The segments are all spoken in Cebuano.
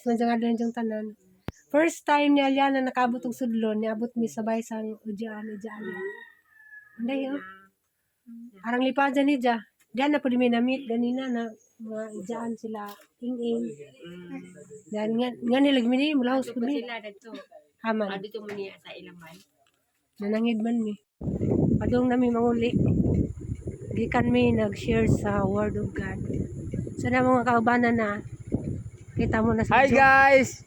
Nandiyan nga yung tanan. First time ni Aliana nakaabot og sudlon, niabot mi sabay sa udyaan, udyaan. Anday, oh. Arang lipajan ni Ja. Diyan na po mi na-meet ganina na mga ijaan sila ing-ing. Diyan nga, nga nila mi mula house Dito ko mi. sila dito. Haman. Ah, dito mo niya sa ilaman. Nanangid man mi. Padung nami manguli. Gikan mi nag-share sa Word of God. So na mga kaubanan na kita mo na sa Hi guys!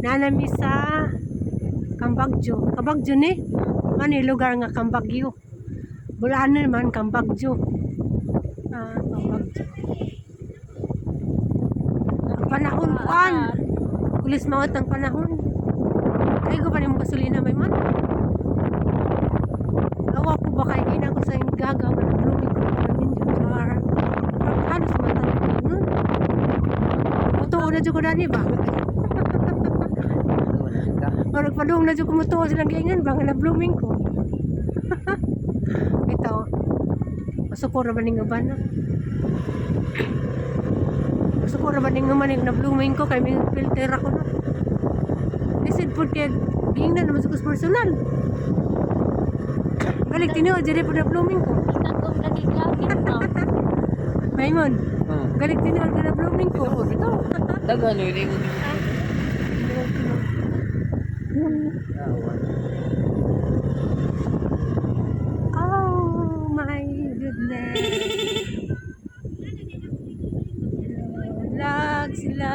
Nanami sa Kambagyo. Kambagyo ni? Ano yung lugar nga Kambagyo? Bulaan naman Kambagyo. Ah, Kambagyo. Ang panahon kuan. Kulis maot ang panahon. Kay ko pa nimo gasolina may man. Awa ko ba kay gina ko sa gaga nga naglumig ko namin dyan sa halos matan ko nun. Mutuo na dyan ko dani ba? Murag padung na jud ko mutuo silang giingan ba nga na-blooming ko. Bitaw. Masuko ra ba ning uban na? Masuko ra ba ning uban ning na-blooming ko kay may filter ako na. Lisod pud kay giingnan naman sa kus personal. Balik tinuod diri pud na-blooming ko. Tagong nagiglamit no. Maymon, Oh. galing tinuod ka na-blooming ko. Daghan yun yung Oh my goodness. Vlog sila.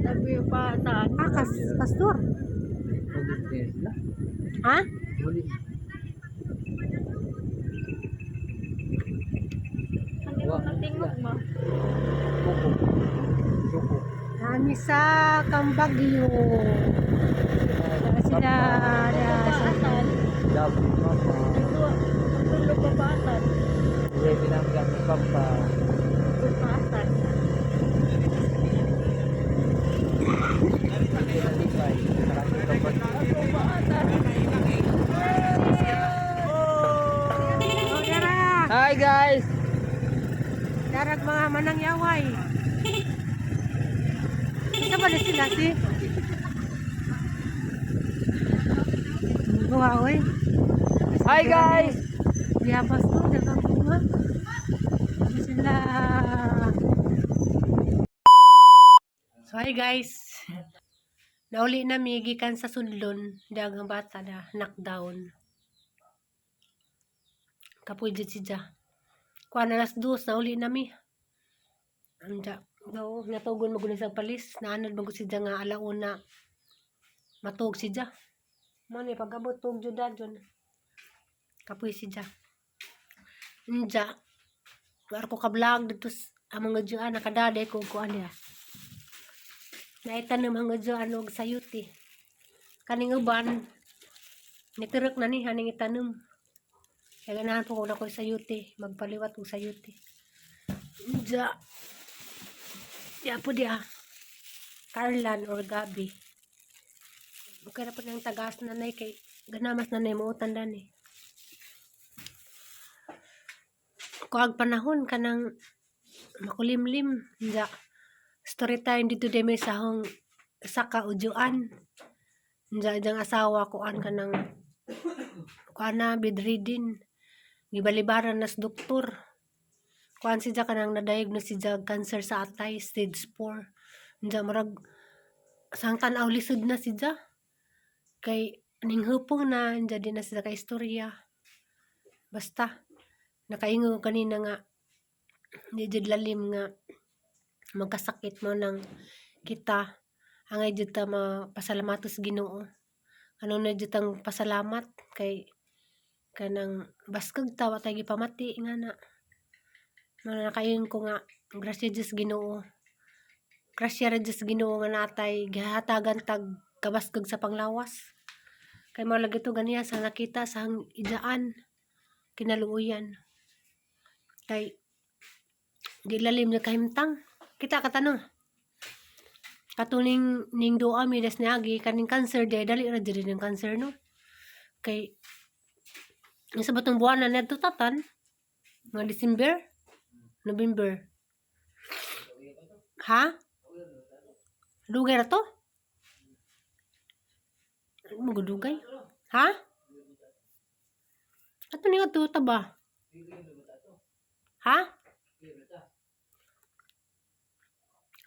Sabi yung patan. Ah, pastor. Ha? Ano yung tingog mo? Nami sa Kambagyo. Sila sila. Paatan. Papa. Tulog pa paatan. Ready na ang papa. Paatan. Oh, dara. Hi guys! Darag mga manang yaway. Isa ba na sila si? Buha, oy. Hi guys! Biyabas to, dagang bunga. Ano sila? So, hi guys. Nauli na mi gikan sa sudlon, dagang bata na knockdown. Kapoy jud si Ja. Kuan 2:00 nauli na mi. Anja, no, natugon mo sa palis, naanad mo si Ja nga alauna. Matuog si Ja. Mo ni pag-abot tuog jud jud. Kapoy si Ja. Nja. War ko ka-vlog dito sa among nga dyan, nakadade ko ko ano ya. Naitanom ang nga og sayuti. Kaning uban, nitirok na ni haning itanom. Kaya ganahan po ko na ko sayuti, magpaliwat og sayuti. Nja. Ya po diya. Carlan or Gabi. Okay na po ng tagas nanay kay ganamas nanay mo utan eh. Kuag panahon kanang makulimlim ja story time dito de may sahong saka ujuan ja jang asawa kuan kanang kuan na bedridden, gibalibaran nas doktor. Kuan si ja kanang na-diagnose si ja cancer sa atay, stage 4. Ja murag sang tan-aw lisod na si ja kay ning hupong na ja di na sila ka istorya. Basta nakaingon ko kanina nga di jud lalim nga magkasakit mo nang kita angay jud ta mapasalamatos Ginoo. Ano na jud ang pasalamat kay kanang baskog ta wa tay gipamati nga na. Mao na nakaingon ko nga grasya Dios Ginoo. Grasya ra Dios Ginoo nga natay gihatagan tag kabaskog sa panglawas. Kay mao lagi to ganiya sa nakita sa ijaan kinaluoyan. Kay di lalim na kahimtang. Kita ka tanong. Katuning ning dua mi das niagi kaning cancer di dali ra diri ng cancer no. Kay ang sa batong buwan na nadto tatan mga December, November. Ha? Dugay ra to? Ano mo dugay? Ha? Ato ni nga to ba? Ha?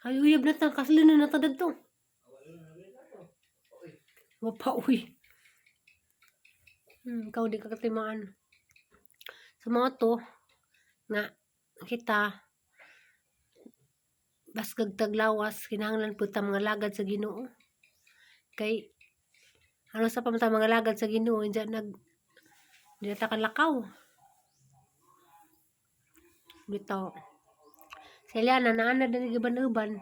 Ay, uyab na ta. Kasli na na ta dadto. Wa pa, uy. Ikaw di ka katimaan. Sa mga to, nga, kita, baskag taglawas, kinahanglan po ta mga lagad sa Ginoo. Kay, ano sa pamata mga lagad sa Ginoo, hindi nag, hindi na ta kalakaw. Bitaw. Sa Eliana, naana din giban-uban.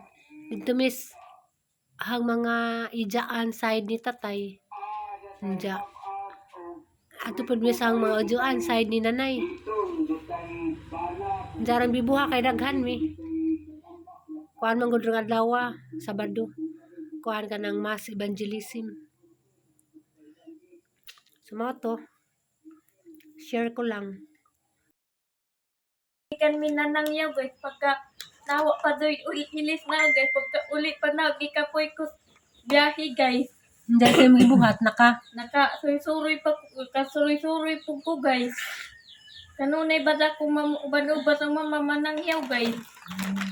Dito miss, ang mga ijaan side ni tatay. Nja. Ato pud miss ang mga ujuan side ni nanay. Nja bibuha kay daghan mi. Kuan man gud nga adlaw, Sabado. Kuan ka ng mass evangelism. So mga to, share ko lang. Ikan minanangyaw guys pagka nawa pa doy uli ilis na guys pagka uli pa na gikapoy ko biyahe guys. Hindi kayo magibuhat naka. Naka suroy pa kasuroy-suroy po ko guys. Kanunay ba da kung uban-uban ang mama manangyaw guys.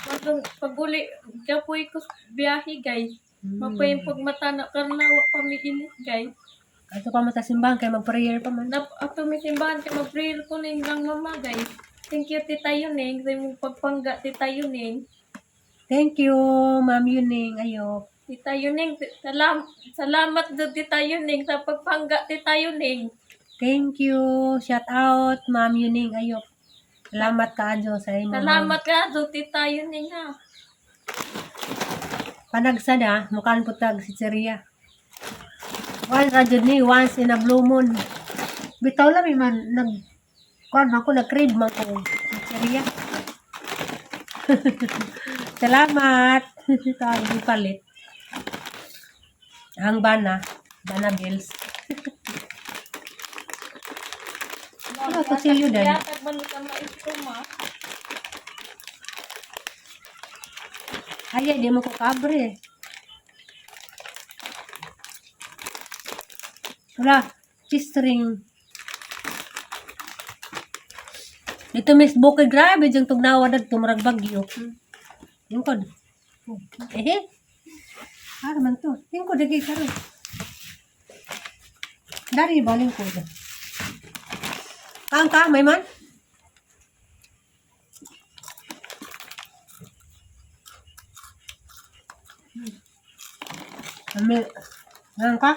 Matong pag uli kapoy ko biyahe guys. Mapay pagmata na karnawa pa mi ilis guys. Ato pa mata simbahan kay mag-prayer pa man. Nap ato mi simbahan kay mag-prayer ko ning lang mama guys. Thank you Tita Yuning sa imong pagpangga Tita Yuning. Thank you, Ma'am Yuning. Ayok. Tita Yuning, salamat do Tita Yuning sa pagpangga Tita Yuning. Thank you. Shout out, Ma'am Yuning. Ayok. Salamat kaadyo sa imo. Salamat ka do Tita Yuning ha. Panagsa na, mukhaan po tag si Cheria. Once ra jud ni, once in a blue moon. Bitaw lang eh, man nag kuan man ko nag-crave man ko si Cheria. Salamat. Tawag palit. Ang bana, bana bills. Ano, kutsilyo din. Yatag man sa maestro ma. Ay, di mo ko kabre. Wala, cheese string. Dito miss bukid, grabe diyang tugnawa dagto murag bagyo. Lingkod. Eh. Ara man to. Lingkod lagi karon. Dari ba lingkod? Kang ka may man? Ami. Kang ka?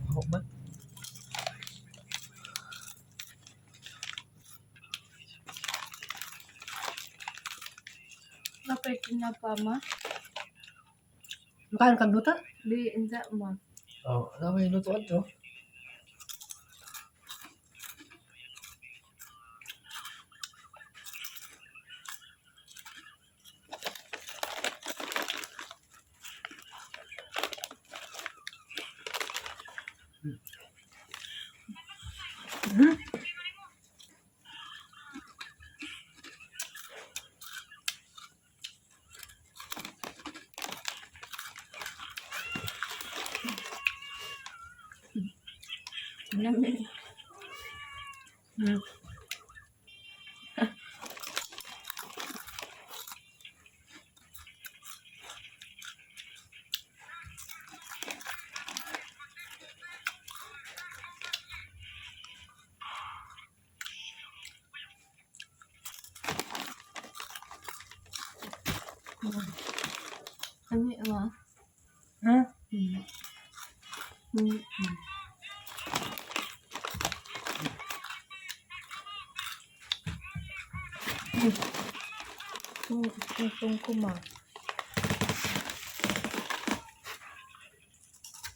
Ako man. Napay kinapa ma. Kaon kag luto? Di inda ma. Oh, ano may lutuan to? Ano ma? Ha? Hmm. Tungtong ko ma.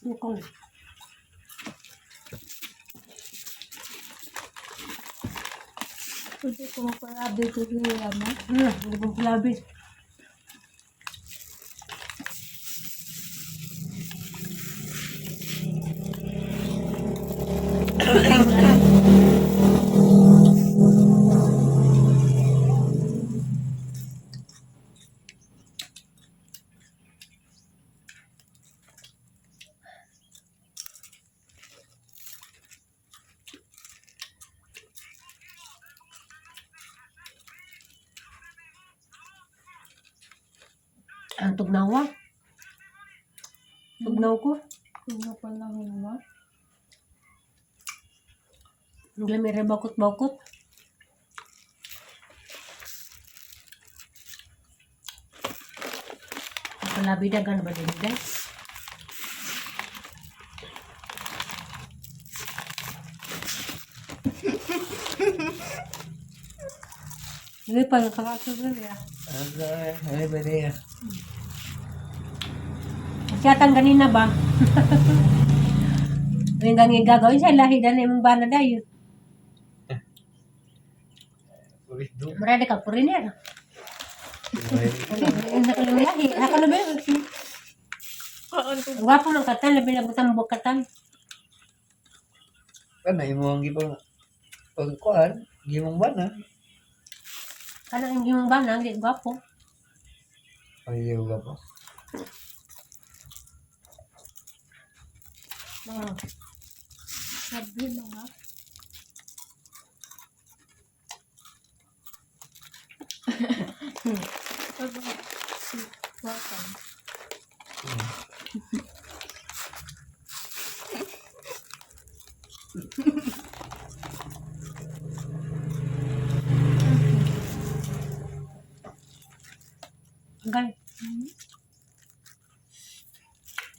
Mukong. Pwede ko mapalabi ko niya ma. Hindi kong pulabi. Ang tugnawa. Tugnaw ko. Kung panahon ma. Ang lamira bakot-bakot. Palabi dagan ba din guys? Hindi pa nakakasubi ya. Ay, ay, pwede yan. Siyatan ganina ba? Ang gangi gagawin siya lahi dani imong bana dayon. Purido. Murada ka puriner. Ang lahi, ako na ba? Kaan ko. Gwapo man katan, labi na butang katan. Kana imo ang gipang pagkuan, gimong bana. Kanang imong bana, hindi gwapo. Ay, di ko pa. Ah. Sabi mga. Wakan. Okay.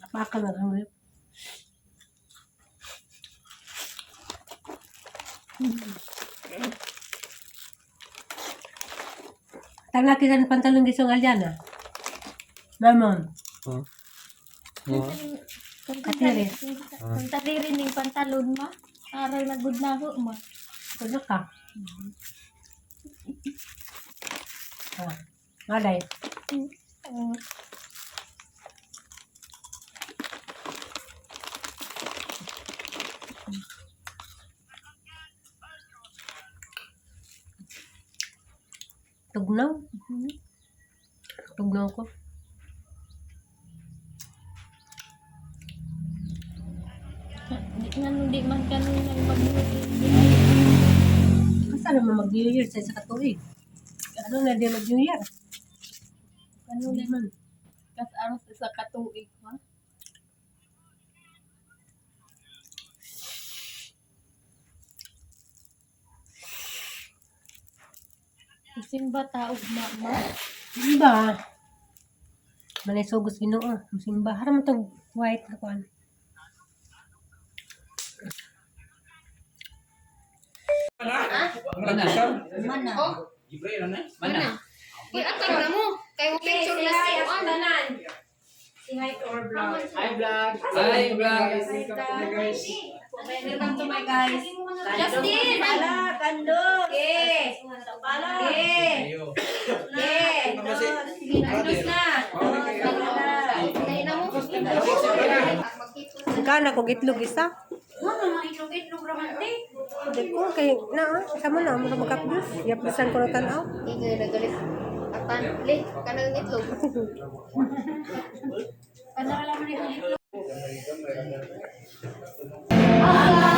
Napakal na kang lip. Tangla kita ng pantalon gisong alyana. Mamon. Oh. Oh. Katiri. Kung tadiri ning pantalon ma. Aray na good na ho ma. Ano ka? Ah, malay. Tugnaw. Tugnaw ko. Di nga nung di man kanunang mag Asa naman mag-New Year sa isa ka tuig? Ano na di mag-New Year? Ano naman? Kas aros isa ka tuig ma. Simba taog ma ma. Simba. Manay sugos Ginoo. Simba. Haram tog white na kuan. Mana. Uy, atang na mo. Kay mo picture na si Juan. Hi vlog! Hi vlog! Welcome to my guys. Justin! Pala, kando. Okay. Pala. Okay. Okay. Kandos na. Dali na mo. Kana kog itlog isa. Mama, mga itlog-itlog raman te. Di ko kay na ah, sama na mo magkapdos. Yapisan ko na tan-aw. Hindi nga nagalit. Atan, le, kanang itlog. Ah,